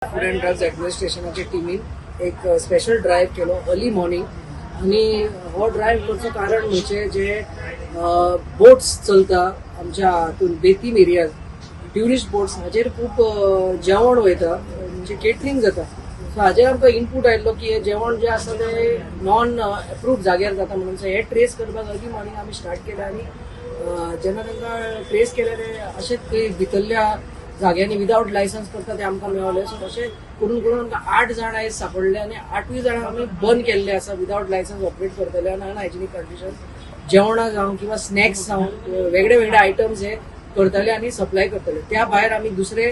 Food and drugs ॲडमिनिस्ट्रेशनाच्या टिमीन एक special drive केलो अर्ली मॉर्निंग आणि हो ड्रायव्ह करचो कारण म्हणजे जे बोट्स चलता आमच्या हातून बेतीम एरियाज, ट्युरिस्ट बोट्स, हाजेर खूब जेवण वयता, म्हणजे केटरिंग जाता. सो हाजेर आमकां इनपूट आयिल्लो की हें जेवण जें आसा तें नॉन एप्रूव्ड जाग्यार जाता म्हणून. सो हें ट्रेस करपाक अर्ली मॉर्निंग आमी स्टार्ट केलें आनी जेन्ना तांकां ट्रेस केलें, ते अशेंच खंय भितरल्या जाग्यांनी विदावट लायसन्स करता ते आमकां मेवले. सो तशें करून करून आमकां आठ जाण आयज सापडले आनी आठूय जाणांक आमी बंद केल्ले आसा, विदावट लायसन्स ऑपरेट करतले आनी अनहायजेनीक कंडिशन जेवणां जावं किंवा स्नॅक्स जावं, वेगळे वेगळे आयटम्स हे करताले आनी सप्लाय करताले. त्या भायर आमी दुसरे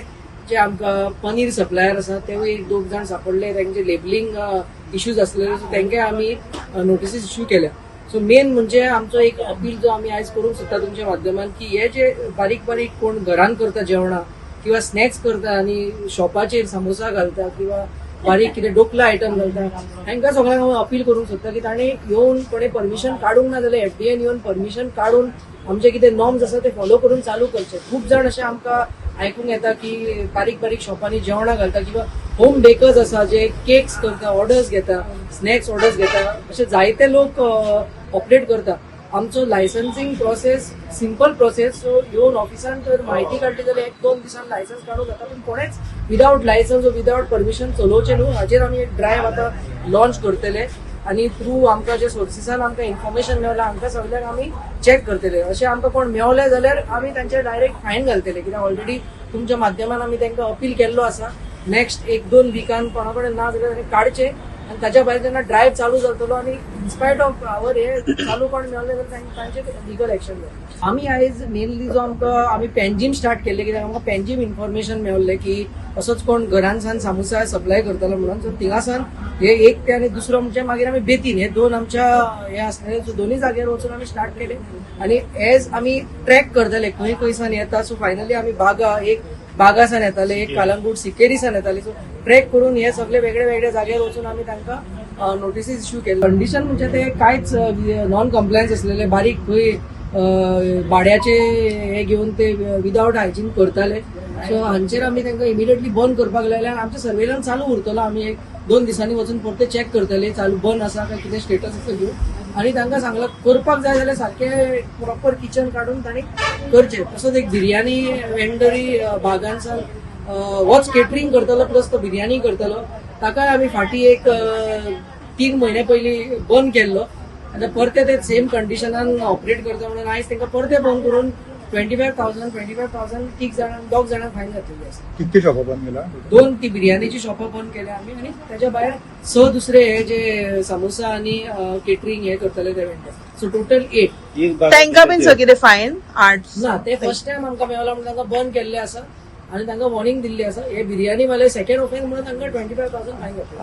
जे आमकां पनीर सप्लायर आसा, तेवूय एक दोग जाण सापडले. तांचे लेबलिंग इश्यूज आसलेले, सो तांकां आमी नोटिसीस इश्यू केल्या. सो मेन म्हणजे आमचो एक अपील जो आमी आयज करूंक सोदता तुमच्या माध्यमान की हे जे बारीक बारीक कोण घरान करता जेवणां किंवा स्नॅक्स करता आनी शॉपाचेर समोसा घालता किंवा बारीक कितें डोकला आयटम घालता, तांकां सगळ्यांक हांव अपील करूंक सोदता की ताणें येवन कोणें परमिशन काडूंक ना जाल्यार एफडीएन येवन परमिशन काडून आमचे कितें नॉर्म्स आसा ते फॉलो करून चालू करचे. खूब जाण अशें आमकां आयकूंक येता की बारीक बारीक शॉपांनी जेवणां घालता किंवा होम बेकर्स आसा जे केक्स करता, ऑर्डर्स घेता, स्नॅक्स ऑर्डर्स घेता, अशे जायते लोक ऑपरेट करता. आमचो licensing process simple process, so येवन ऑफिसान जर म्हायती काडली जाल्यार एक दोन दिसान लायसन्स काडूंक जाता. पूण कोणेच विदावट लायसन्स विदावट परमिशन चलोवचें न्हू, हाचेर आमी एक ड्रायव्ह आतां लॉन्च करतले आनी थ्रू आमकां जे सोर्सिसान आमकां इन्फॉर्मेशन मेवला, हांकां सगल्यांक आमी चॅक करतले. अशें आमकां कोण मेवले जाल्यार आमी तांचेर डायरेक्ट फायन घालतले, कित्याक ऑलरेडी तुमच्या माध्यमान आमी तांकां अपील केल्लो आसा. नेक्स्ट एक दोन विकान कोणा कडेन ना जाल्यार ताणें काडचें आनी ताच्या भायर जेन्ना ड्रायव्ह चालू जातलो आनी इन्स्पायट ऑफ our हे चालू कोण मेवले जाल्यार तांचेर लिगल एक्शन जातलें. आमी आयज मेनली जो आमकां आमी पेंजीम स्टार्ट केल्ले, कित्याक आमकां पेंजीम इन्फॉर्मेशन मेवल्लें की असोच कोण घरान सामोसा सप्लाय करतालो म्हणून. सो थिंगासान हे एक ते आनी दुसरो म्हणजे मागीर आमी बेतीन, हे दोन आमच्या हे आसलेले. सो दोनूय जाग्यार वचून आमी स्टार्ट केले आनी एज आमी ट्रॅक करताले खंय खंयसान येता, सो फायनली आमी बागा, एक बागासान येताले, एक कालंगूट सिकेरीसान येताले. सो ट्रॅक करून हे सगळे वेगळे वेगळे जाग्यार वचून आमी तांकां नोटिसीस इश्यू केले. कंडिशन म्हणजे ते कांयच नॉन कम्प्लायन्स आसलेले, बारीक खंय भाड्याचे हे घेवन ते विदावट हायजीन करताले. सो हांचेर आमी तांकां इमिडिएटली बंद करपाक लायले आनी आमचें सर्वेलन्स चालू उरतलो. आमी एक दोन दिसांनी वचून परते चॅक करतले, चालू बंद आसा काय कितें स्टेटस आसा घेवन. आनी तांकां सांगलां, करपाक जाय जाल्यार सारकें प्रॉपर किचन काडून तांणी करचें. तसोच एक बिर्याणी वेंडरी बागांसान होच केटरिंग करतालो, प्लस तो बिर्याणी करतालो, ताकाय आमी फाटीं एक 3 म्हयने पयलीं बंद केल्लो. आतां परते ते सेम कंडिशनान ऑपरेट करता म्हणून आयज तांकां परते बंद करून 25,000, 25,000 तीग जाणांक, दोग जाणांक फायन घातलेली आसा. कितके शॉपां बंद केला? दोन ती बिर्याणीची शॉपां बंद केल्या आमी आनी ताच्या भायर स दुसरे हे जे सामोसा आनी केटरिंग हे करताले ते वेंडर, सो टोटल एट. एक बाग. तांकां बीन सो कितें फायन आर्ट? ना, ते फर्स्ट टायम आमकां मेवला म्हणून तांकां बंद केल्ले आसा आनी तांकां वॉर्निंग दिल्ली आसा. हे बिर्याणी वाले सेकंड ऑफेन्स म्हणून तांकां 25,000 फायन घातले.